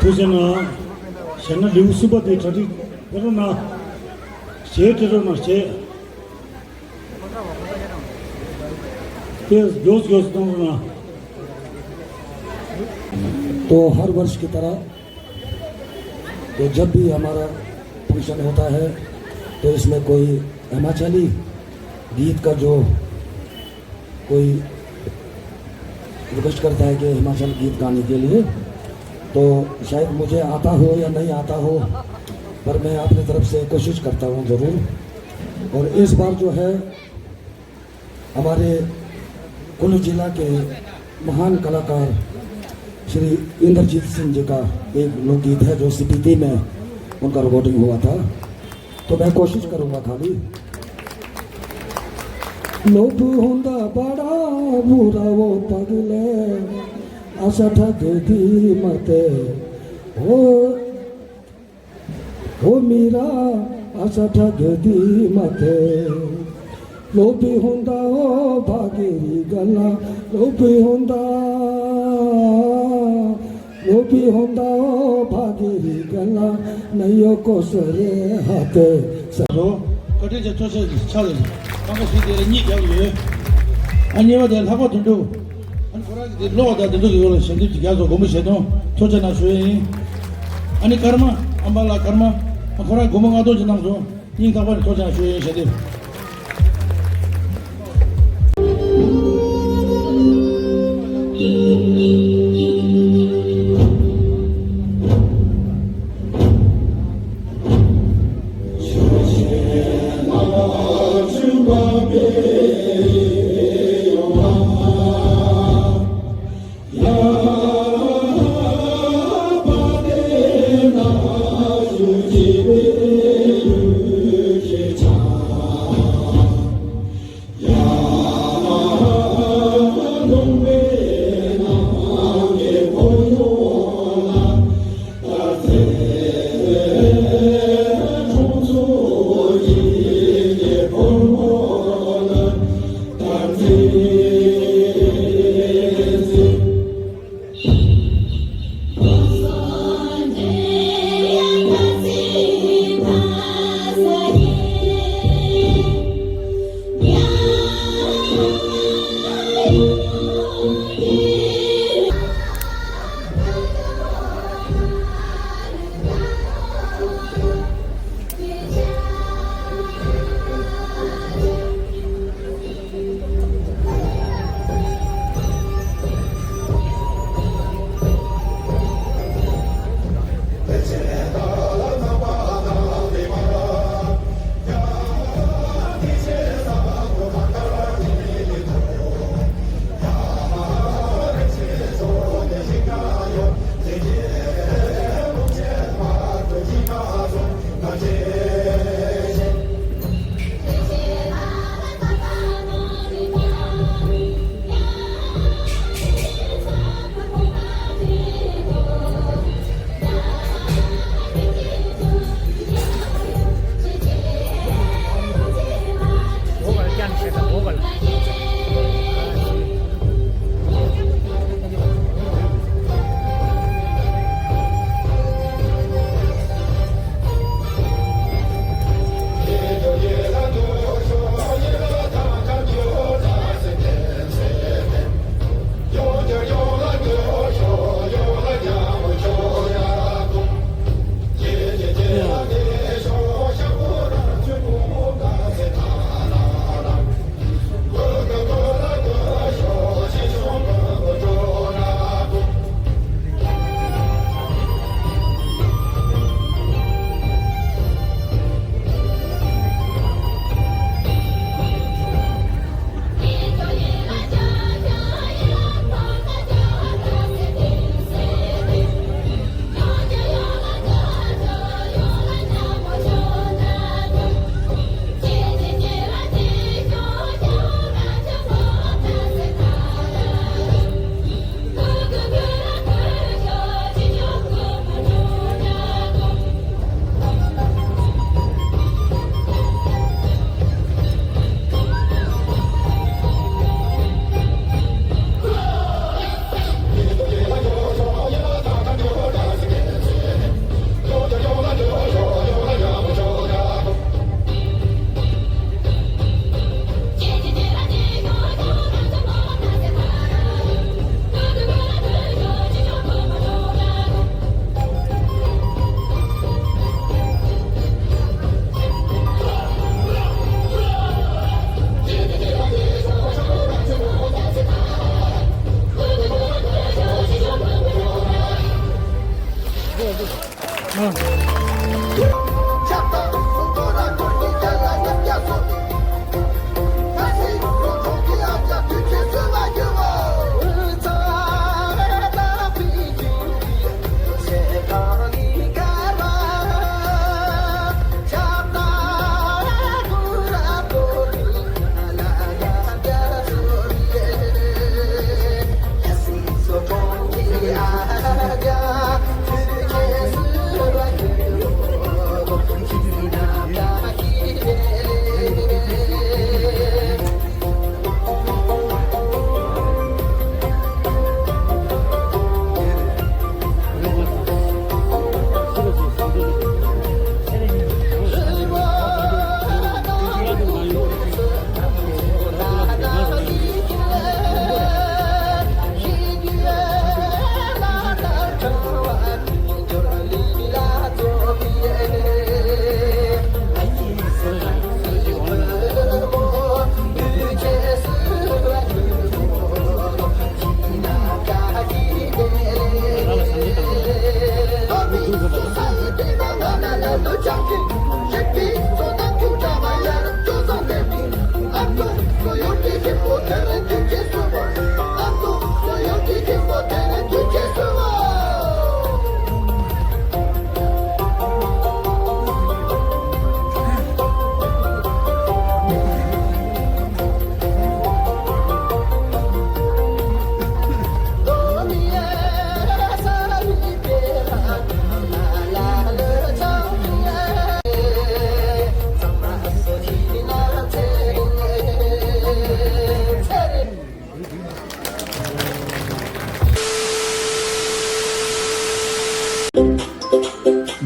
ཐུགས་རྗེ་གནང་། བྱས་ན་ལེའུ་གསུམ་པ་དེ་གྲ་སྒྲིག་སྤེལ་རོགས་གནང་། གཞས་སྤྲད་རོགས་གནང་། གཞས། དེ་མགྱོགས་མགྱོགས་གཏོང་རོགས་གནང་། तो हर वर्ष की तरह, तो जब भी हमारा फंक्शन होता है, तो इसमें कोई हिमाचली गीत का जो कोई रिक्वेस्ट करता है कि हिमाचल गीत गाने के लिए, तो शायद मुझे आता हो या नहीं आता हो, पर मैं अपनी तरफ से कोशिश करता हूँ ज़रूर। और इस बार जो है, हमारे कुल्लू जिला के महान कलाकार श्री इंद्रजीत सिंह जी का एक लोकगीत है, जो स्पीति में उनका रिकॉर्डिंग हुआ था। तो मैं कोशिश करूंगा खाली। लोभ होंदा बड़ा बुरा वो पगले, आशा ठगदी मते। ओ, ओ मीरा, आशा ठगदी मते। लोभी होंदा ओ भागे री गल्ला, लोभी होंदा। लोभी होंदा ओ भागे री गल्ला, नयो कोसरे हाथे। ཚོ། བཀའ་དྲིན་ཆེ། ཐུགས་རྗེ་ཆེ། ལ་ལ། ཨ་མ་ཞིག་དེ་ལ་གཉིས་རྒྱབ་ཡོད། ཨ་གཉིས་པ་དེ་ལྷག་པ་དོན་གྲུབ། ཨ་ནི་ཁོ་རང་གི་དེ་ཀློག་དང་དེ་ཚོ་གི་སྐོར་ལ་ཞལ་འདེབས་ཀྱི་རྒྱ་མཚོ་དགོངས་པ་བཞེས་དང་། ཐུགས་རྗེ་གནང་ཞུ་ཡ་ཡིན། ཨ་ནི་ཀརྨ། ཨམ་བ་ལ་ཀརྨ། ཨ་ཁོ་རང་དགོངས་པ་ལྔ་སྟོང་ཅིག་གནང་སོང་། སྙིང་ཐག་པ་ནས་ཐུགས་རྗེ་གནང་ཞུ་ཡ་ཡིན། ཞལ་འདེབས།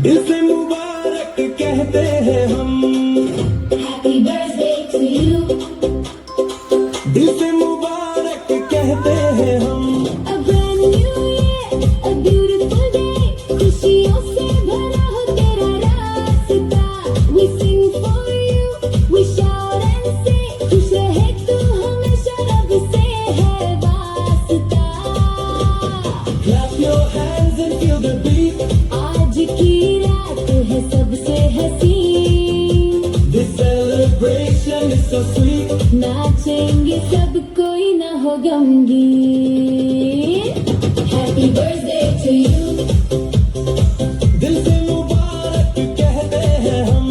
दिल से मुबारक कहते हैं हम। Happy birthday to you. दिल से मुबारक कहते हैं हम। A brand new year, a beautiful day. खुशियों से भरा हो तेरा रास्ता. We sing for you, we shout and say, खुश रहे तू हमेशा, रब से है वास्ता. Clap your hands and feel the beat. आज की रात है सबसे हसीन. This celebration is so sweet. नाचेंगे सब, कोई ना हो गमगीन. Happy birthday to you. दिल से मुबारक कहते हैं हम.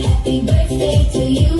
Happy birthday to you.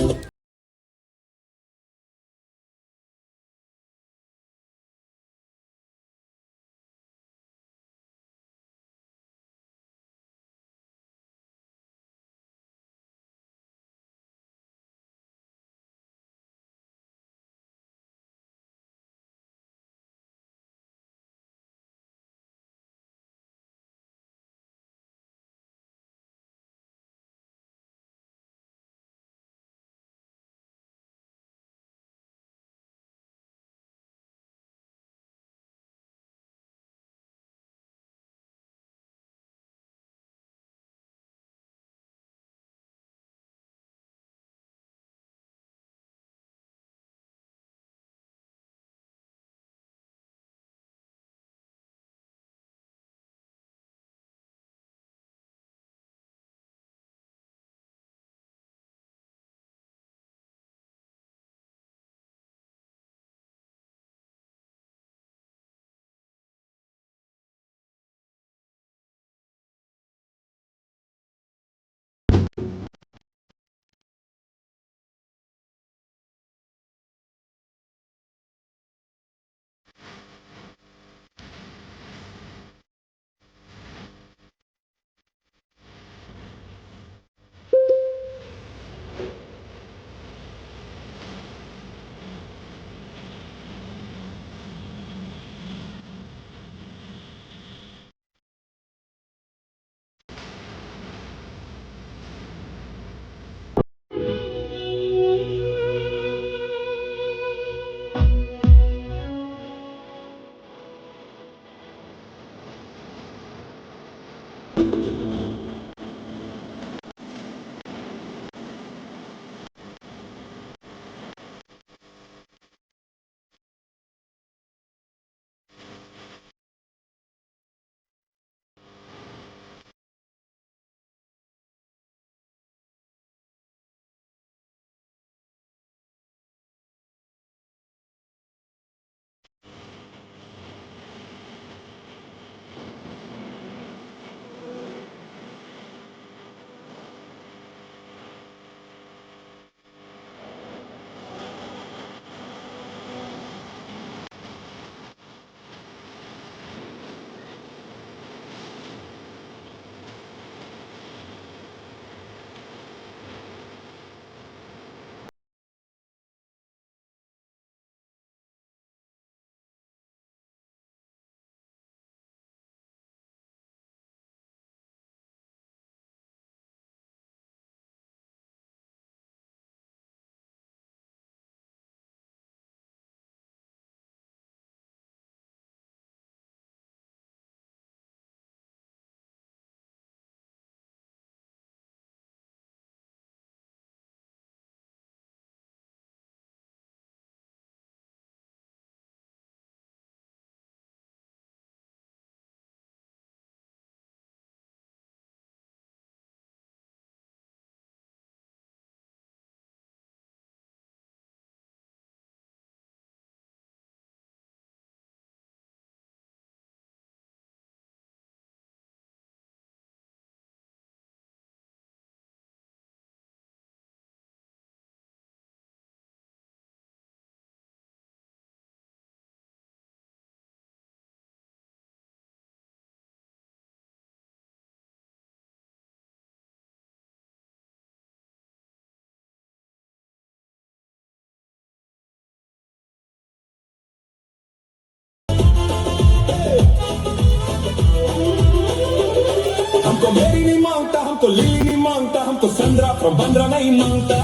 हमको लीली मांगता, हमको संद्रा from बंद्रा नहीं मांगता।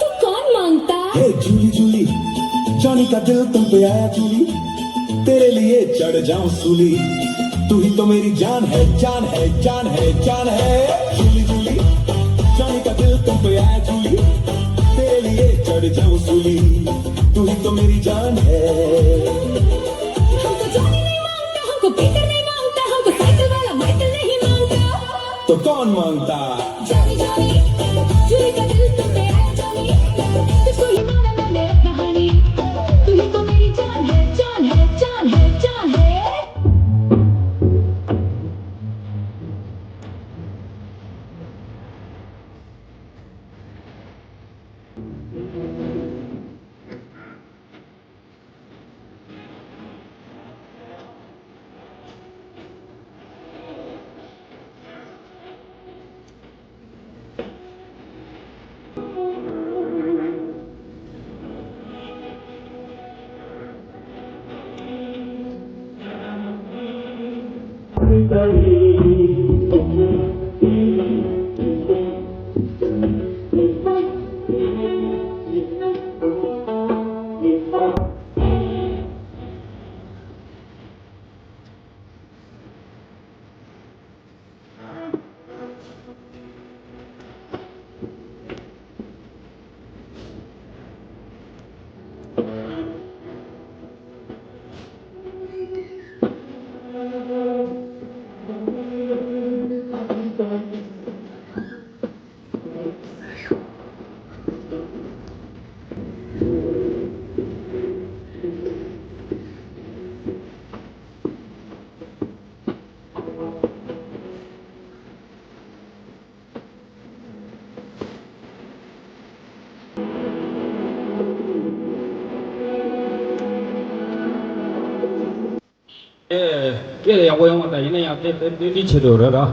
तो कौन मांगता? हे जूली जूली, जॉनी का दिल तुम पे आया जूली, तेरे लिए चढ़ जाऊं सूली। तू ही तो मेरी जान है, जान है, जान है, जान है। जूली जूली, जॉनी का दिल तुम पे आया जूली, तेरे लिए चढ़ जाऊं सूली। तू ही तो मेरी जान है। हमको जॉनी नहीं मांगता, हमको पीटर नहीं मांगता, हमको साइकिल वाला माइकल नहीं मांगता। तो कौन मांगता? जानी जानी, चूड़ी का दिल तुम पे आया जानी। तुझको ही माना मैंने अपना हनी। तू ही तो मेरी जान है, जान है, जान है, जान है। ཨེ། སྐད་ཡག་པོ་ཡོང་བ་དང་ཡིན་ན་ཡང་དེ་དེ་དེ་འདྲའི་ཆེད་དུ་རེད་ར། ཨ་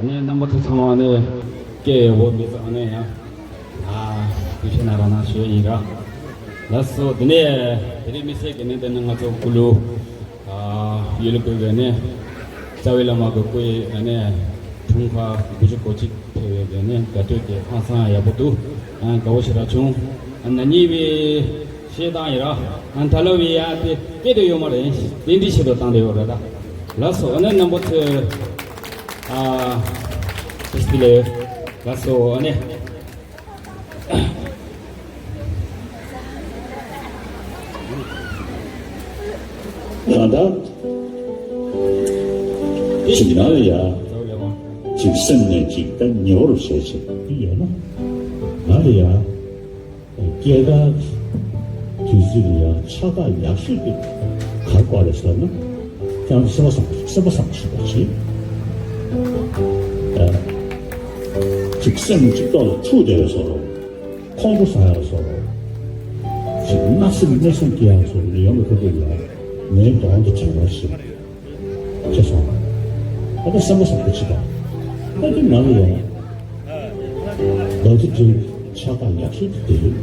ནི་རྣམ་པ་ཚོ་ཚང་མ་ནི་སྐད་ཡག་པོ་མི་ཚང་ནས་ཡང་ཨ་ཐུགས་རྗེ་གནང་རོགས་གནང་ཞུ་ཡི་ཡིན་ར། ལགས་སོ། དེ་ནས་དེ་རིང་དམིགས་བསལ་གྱི་ནི་འདི་ནི་ང་ཚོ་སྐུ་ལུ་ཨ་ཡུལ་ལུ་བོད་ཀྱི་ནི་རྩ་བའི་བླ་མ་གི་སྐུ་ཡི་ཨ་ནི་འཁྲུངས་སྐར་དགུ་བཅུ་གོ་གཅིག་ཕེབས་པའི་གི་ནི་དགའ་སྤྲོ་དེ་ཧང་སང་ཡག་པོ་འདུག་ཨ་དགའ་བོ་ཞེ་དྲག་བྱུང་། ཨ་ན་ནིང་བའི་བཤད་སྟངས་ཡིན་ར། ཨ་ད་ལོ་བའི་ཡ་དེ་སྐད་དུ་ཡོད་མ་རེད། དེ་འདྲའི་ཆེད་དུ་བཏང་དེ་ཡོད་རེད་ད། ལགས་སོ། ཨ་ནི་རྣམ་པ་ཚོས་ཨ་ཏིས་ཏི་ལེ། ལགས་སོ། ཨ་ནི་ད་ལྟ་ཅིག་ང་ལ་ཡ་ཅིག་སེམས་ནས་ཅིག་ད་ཉེ་བར་བྱས་ཅིག་ཡོད་ན་ང་ལ་ཡ། སྐྱེས་སྐར་དུས་ཚོད་ལ་ཡང་ཕྱག་རྟགས་ཡག་ཤོས་དེ་ག་རེ་དགོས་རེད་ཟེར་ན། ཀྱང་སེམས་པ་བཟང་སེམས་པ་བཟང་ཞིག་པ་བྱེད། ཨ། ཅིག་སེམས་གཅིག་ཐོག་ལ་འཁྲུག་བསྡད་པའི་བཟོ་འདྲ། ཁོང་ཁྲོ་ཟ་ཡག་བཟོ་འདྲ། ཅིག་སྣང་སེམས་གནས་སེམས་སྐྱེ་ཡག་བཟོ་འདྲ་ཡོང་བའི་ཁ་ཐུག་ལ་ངའི་གདོང་དུ་བྱ་བ་ཞིག་ཁྱེད་སོང་། ཨ་ད་སེམས་པ་བཟང་པོ་ཅིག་དང་། ཨ་དེ་ནང་ལ་ཡང་། ལོ་ཚོད་ཀྱི་ཕྱག་རྟགས་ཡག་ཤོས་དེ་དེ་རེད།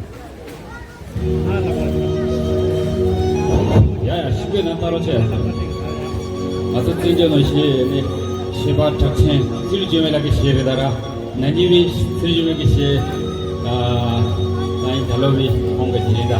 ཡ་ཡ་ཤི་གོས་ན་ལྟ་རོགས་བྱས། ང་ཚོ་བཙན་བྱོལ་ནང་བཞིན་ནི་ཤེས་པ་གྲགས་ཆེན་ཚུལ་བྱུང་བའི་ལག་གི་ཞེས་རེད་ད་ར། ན་ནིང་བའི་ཚུལ་བྱུང་བའི་གི་ཞེས། ཨ་ང་ཡི་ད་ལོ་བའི་ཁོང་གི་དེ་རེད་ད།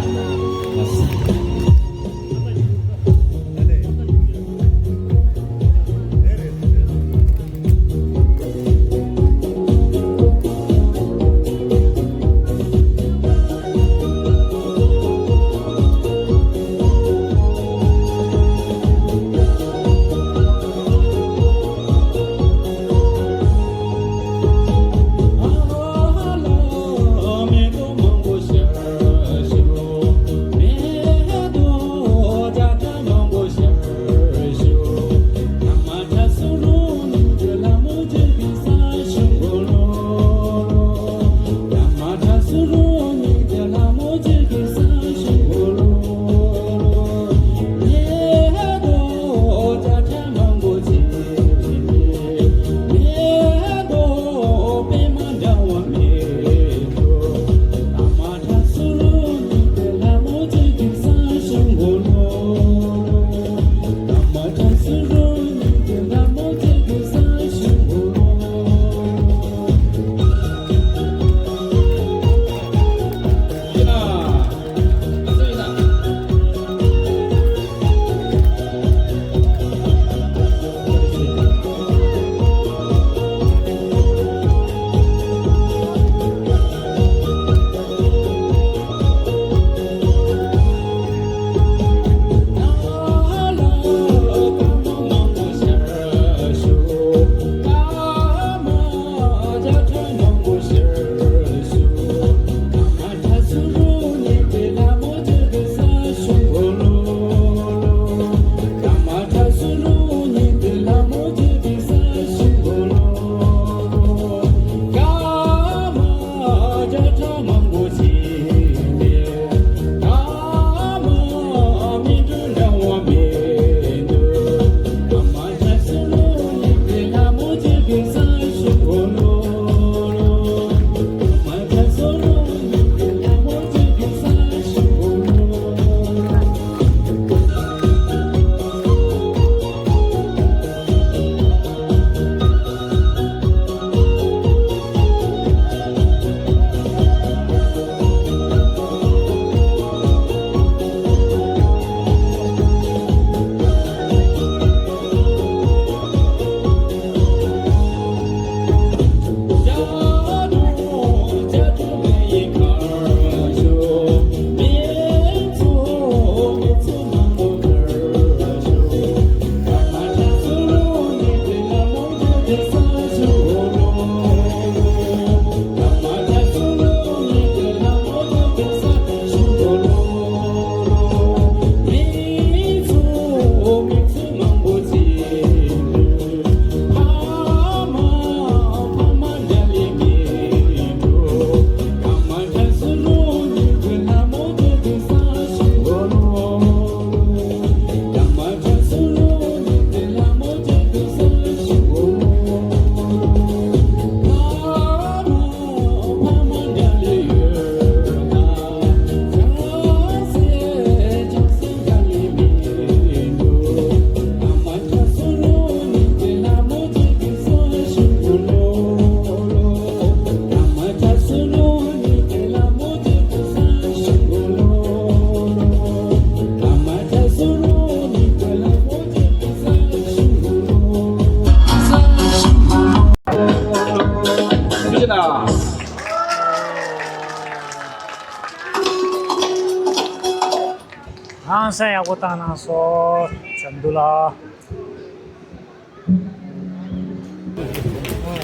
ས་ཡག་པོ་བཏང་གནང་སོང་། བྱམས་འདུག་ལ།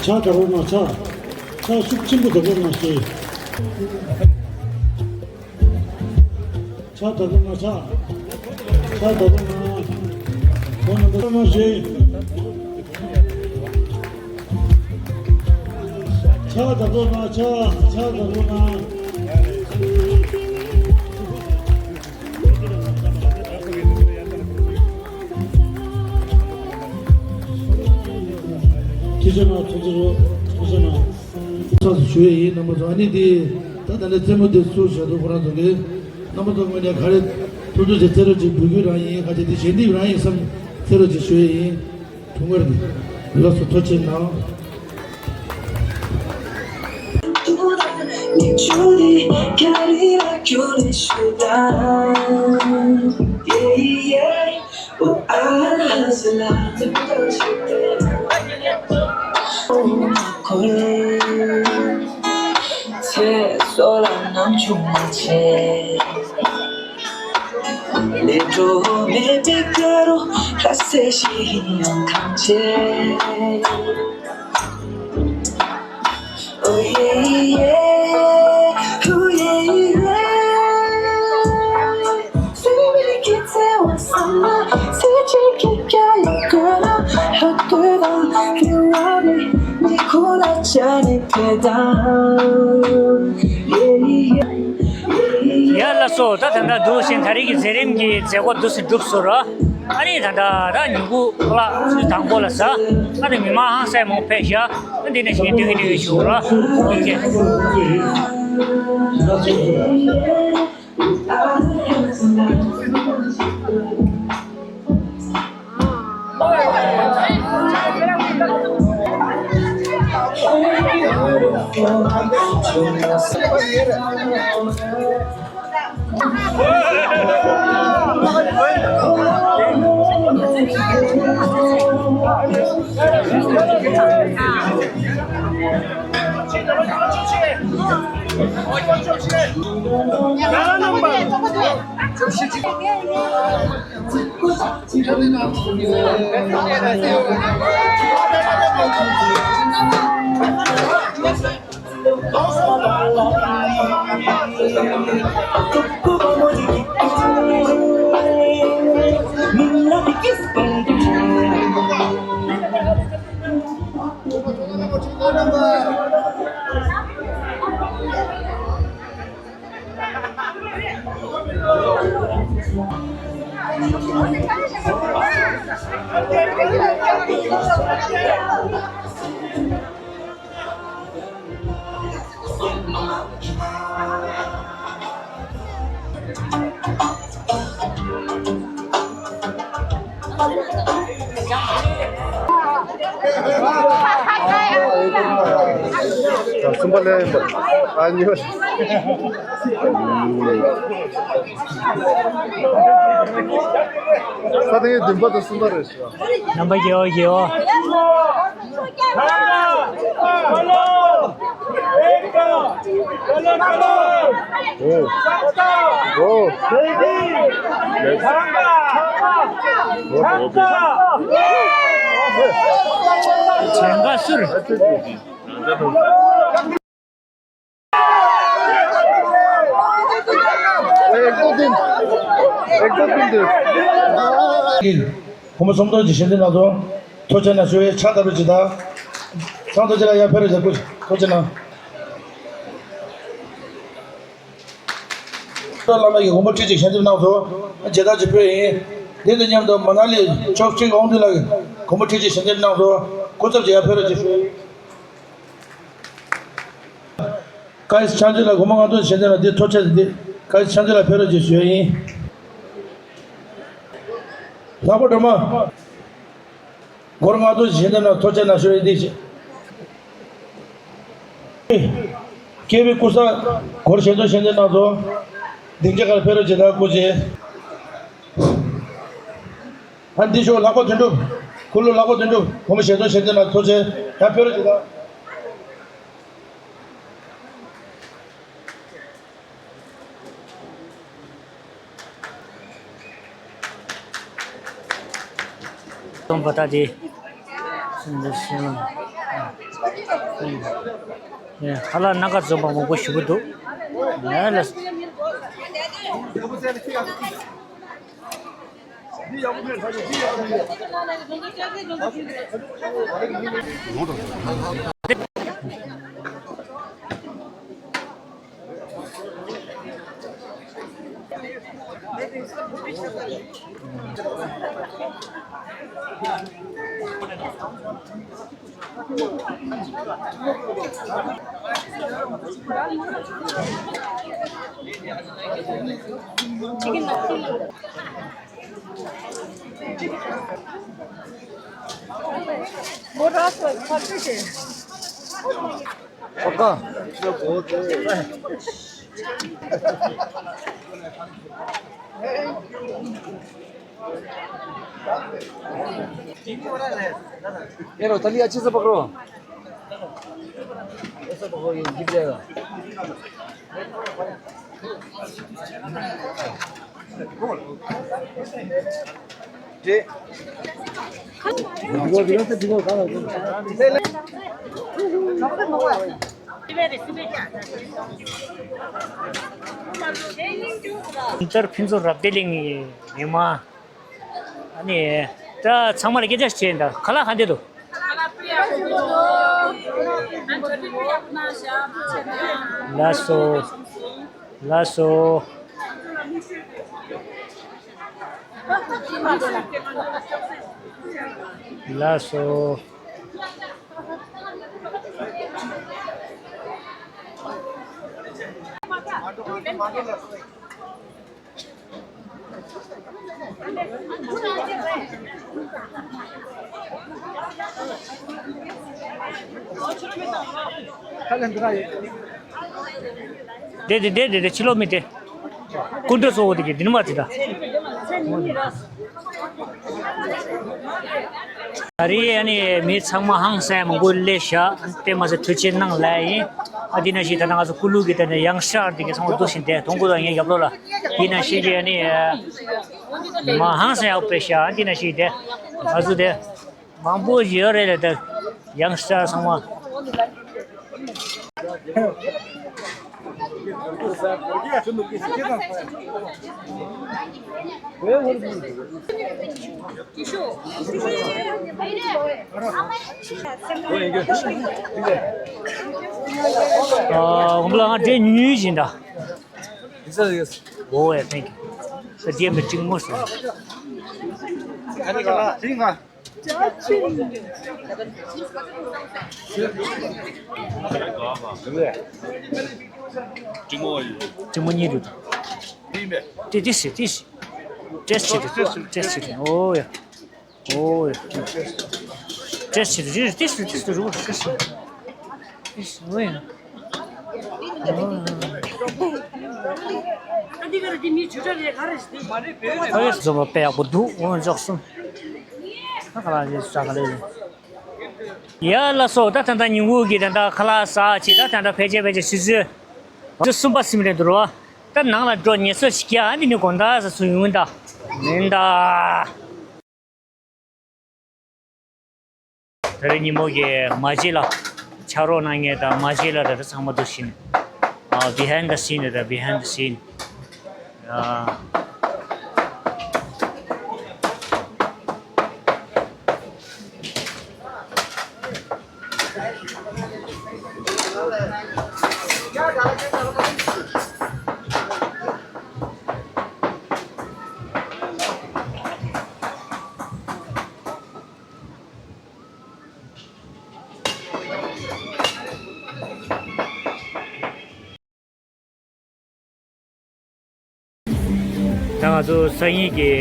ཕྱག་དར་པོ་གནང་། ཕྱག་ཕྱག་ཤུགས་ཆེན་པོ་དར་པོ་གནང་ཞེས། ཕྱག་དར་པོ་གནང་། ཕྱག་ཕྱག་དར་པོ་གནང་། ཁོང་རྣམ་པ་གནང་ཞེས། ཕྱག་དར་པོ་གནང་། ཕྱག་ཕྱག་དར་པོ་གནང་། ཐུགས་རྗེ་གནང་། ཐུགས་རྗེ་གནང་། ཐུགས་རྗེ་གནང་། ཚོགས་སུ་ཞུ་ཡས་ཡིན། རྣམ་པ་ཚོ། ཨ་ནི་དེ་ད་ད་ལྟ་རྩེད་མོ་དེ་སུ་བྱ་འདུག་ཁོ་རང་ཚོ་གིས་རྣམ་པ་ཚོ་ངོས་ནས་ག་རེ་ཐུབ་ཐུབ་ཅིག་རྩེད་རོགས་ཅིག་འབུལ་རྒྱུ་རང་ཡིན། ག་ཅིག་དེ་ཞལ་འདེབས་རང་ཡིན་བསམ། རྩེད་རོགས་ཅིག་ཞུ་ཡས་ཡིན། ཐུགས་ཁུར་གྱིས། ལགས་སོ། ཐུགས་རྗེ་གནང་། ཚེ་སྲོག་ལ་སྣང་ཆུང་མ་བྱེད། ལས་འཕྲོ་མེད་པའི་དགའ་རོ་ལྷ་སྲས་ཤིག་ཡང་ཐམས་ཅད། ཨོ་ཡེ་ཡེ། ཨོ་ཡེ་ཡེ། སེམས་ཀྱི་བརྩེ་བ་བསམ་ན་སེམས་ཀྱི་སྐྱ་ཡི་གོ་ལ་ལྷ་སྟོད་དང་བདེ་བ་རེ་མི་ཁོ་ལ་ཆ་ནས་ཕེ་དང་ཡེ་ཡེ། ཡ་ལགས་སོ། ད་ད་ལྟ་འདུག་བཞིན་ད་རེས་ཀྱི་མཛད་རིམ་གྱི་མཛད་སྒོ་འདུག་སེ་གྲུབ་སོང་ར། ཨ་ནི་ད་ལྟ་ད་ཉིན་གུང་ཁོ་ལག་ཚུལ་དང་པོ་ལ་ཟ། ཨ་ནི་མི་མང་ཧང་སངས་མང་ཕེབས་ཤག་ཨ་འདི་ནས་ཞིག་འདུག་གི་འདུག་གི་བྱུང་ར། ཨོ་ཁེ། གསུམ་པ་ལ་ཡིན་པ། ཨ་ཉོ། ས་དེ་བདུན་པ་དང་གསུམ་པ་རེད་ཤག་རྣམ་པ་རྒྱལ་བ་རྒྱལ་བ། ཨོ། ཨོ། ཨོ། ཨེ་ཀོ་ཏིན། ཨེ་ཀོ་ཏིན་དུ། སྒོར་མོ་སུམ་སྟོང་ཅིག་ཞལ་འདེབས་གནང་སོང་། ཐུགས་རྗེ་གནང་ཞུ་ཡས། ཕྱག་དར་པོ་ཅིག་དང་། ཚང་ཐུགས་རྗེ་ལ་ཡར་ཕེབས་རོགས་བྱེད། ཐུགས་རྗེ་གནང་། བླ་མ་གིས་སྒོར་མོ་ཁྲི་གཅིག་ཞལ་འདེབས་གནང་སོང་། མཇལ་དར་ཅིག་ཕུལ་ཡིན། དེ་དང་མཉམ་དུ་མ་ན་ལི་ཆོབ་ཁྲི་དབང་འདུས་ལགས་ཀྱིས་སྒོར་མོ་ཁྲི་གཅིག་ཞལ་འདེབས་གནང་སོང་། སྐུ་ཚབ་ཅིག་ཡར་ཕེབས་རོགས་ཅིག་ཞུ་ཡིན། ཀ་ཡེ་ཆང་བཅུད་ལ་སྒོར་མོ་ལྔ་སྟོང་ཞལ་འདེབས་ལ་འདི་ཐོ་ཆས་འདི་ཀ་ཡེ་ཆང་བཅུད་ལ་ཕེབས་རོགས་ཅེས་ཞུ་ཡ་ཡིན། ལྷག་པ་སྒྲོལ་མ། སྒོར་ལྔ་སྟོང་ཞལ་འདེབས་ལ་ཐོ་ཆས་ན་ཞུ་ཡ་འདི་ཞེས། སྐྱེས་པའི་སྐུ་གཟུགས་སྒོར་ཞལ་འདོན་ཞལ་འདེབས་གནང་སོང་། སྡིངས་ཆ་ཁར་ཕེབས་རོགས་ཅེས་དང་སྐུ་མཁྱེན། ཨ་འདི་ཤོག་ལྷག་པ་དོན་གྲུབ། ཁུ་ལུ་ལྷག་པ་དོན་གྲུབ། སྒོར་མོ་ཞལ་འདོན་ཞལ་འདེབས་ལ་ཐོ་ཆས་ཡར་ཕེབས་རོགས་ཅེས་དང་། སྟོན་པ་ད་དེ། ཁ་ལག་སྣ་ཁ་འཛོམས་པ་མང་པོ་ཞེ་པོ་འདུག་ཡ་ལ། ये लो, थैली अच्छे से पकड़ो। ऐसे पकड़ो, ये गिर जाएगा। ཕུན་ཚོགས་རབ་བདེ་གླིང་གི་མི་མང་། ཨ་ནི། ད་ཚང་མ་ལ་སྐད་ཆ་བྱས་ཡིན་ད། ཁ་ལག་ག་འདྲ་འདུག་ལགས་སོ། ལགས་སོ། ལགས་སོ། དེ་དེ་དེ་དེ་དེ་ཕྱི་ལོགས་མི་དེ། སྐུ་མགྲོན་གཙོ་བོ་དེ་གི་འདི་ནི་མ་དེ་ད། ད་རེས་ཨ་ནི་མི་ཚང་མ་ཧང་སང་མང་པོ་སླེབས་ཤག་དེ་མ་ཟད་ཐུགས་རྗེ་གནང་ལབ་ཡིན། ཨ་འདི་ན་ཞིག་ད་ནང་ང་ཚོ་ཀུ་ལུ་གི་ད་ནི་ཡང་ཤར་དེ་གི་ཚང་མ་འདུག་བཞིན་དེ་གཏོང་གོ་ད་ངའི་རྒྱབ་ལོགས་ལ། འདི་ན་ཞིག་གི་ཨ་ནི་མ་ཧང་སང་ཡག་པོ་སྤེལ་ཤག་འདི་ན་ཞིག་དེ་ང་ཚོ་དེ། མང་པོ་ཡོད་རེད་ལ་ད། ཡང་ཤར་ཚང་མ། ཨ། ངོ་མ་ལ་ང་འདྲེ་ཉུལ་བཞིན་ད། ཨོ་ཡ། ཐེང་ཀིའུ། ས་འདི་མི་གཅིག་མོ་སོང་། གཅིག་མོ་གཉིས་རེད། ཏི་ཏི་སི་ཏི་སི། ཏེ་སི་ཏི་རེད། ཏེ་སི་ཏི་རེད། ཨོ་ཡ། ཨོ་ཡ། ཏེ་སི་ཏི་རེད། ཏེ་སི་ཏི་རེད། ཏེ་སི་ཏི་རེད། ཨོ་ཡ། ཨ་འདི་ག་རེ་འདི་མི་ཇུ་ཏྲ་རེད་ག་རེ་ཞིག་འདི། ཨ་ཡ་འཛོམས་པ་དཔེ་ཡག་པོ་འདུག་འོ་འཇོག་སོང་། ཨ་ཁ་ལག་ཅིག་ཟ་ག་ལེ། ཡ་ལགས་སོ། ད་ད་ལྟ་ཉིན་གུང་གི་ད་ལྟ་ཁ་ལག་ཟ་ཅིག་ད་ད་ལྟ་ཕལ་ཆེར་ཕལ་ཆེར་ཆུ་ཚོད་བཅུ་གསུམ་པ་ཟིན་རེད་འདུག་རོ། ད་ནང་ལ་འགྲོ་ངལ་གསོ་ཞིག་རྒྱག་ཨ་འདི་ནི་དགོང་དག་ཟ་སུ་ཡོང་ད་མིན་ད། ད་རེས་ཉིན་མོ་གི་མ་གཅིག་ལ་ཕྱག་རོགས་གནང་མཁན་དང་མ་གཅིག་ལ་ད་ལྟ་ཚང་མ་འདུ་བཞིན། ཨ། behind the scene རེད། ད་behind the scene། ཨ། ད་ང་ཚོ་སང་ཉིན་གྱི་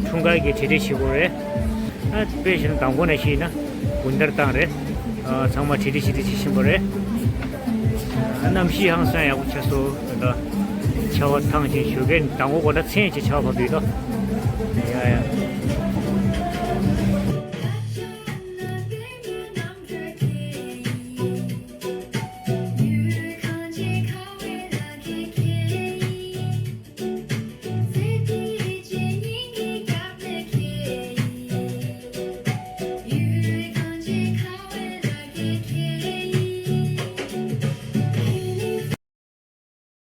འཁྲུངས་སྐར་གྱི་གྲ་སྒྲིག་བྱེད་དགོས་རེད། ཨ། དཔེ་བྱས་ན་མདང་དགོང་ནས་ཤེས་ན་དགུན་ཟླ་བཏང་རེད། ཨ། ཚང་མ་གྲ་སྒྲིག་གྲ་སྒྲིག་བྱེད་བཞིན་པ་རེད། ཨ། གནམ་གཤིས་ཧང་སང་ཡག་པོ་ཆགས་སོང་། ད་ཆར་པ་ཐང་ཆེན་ཞོགས་ཀས་མདང་དགོང་དགོང་དག་མཚན་ཆེ་ཆར་པ་བབས་འདུག་ཡ་ཡ།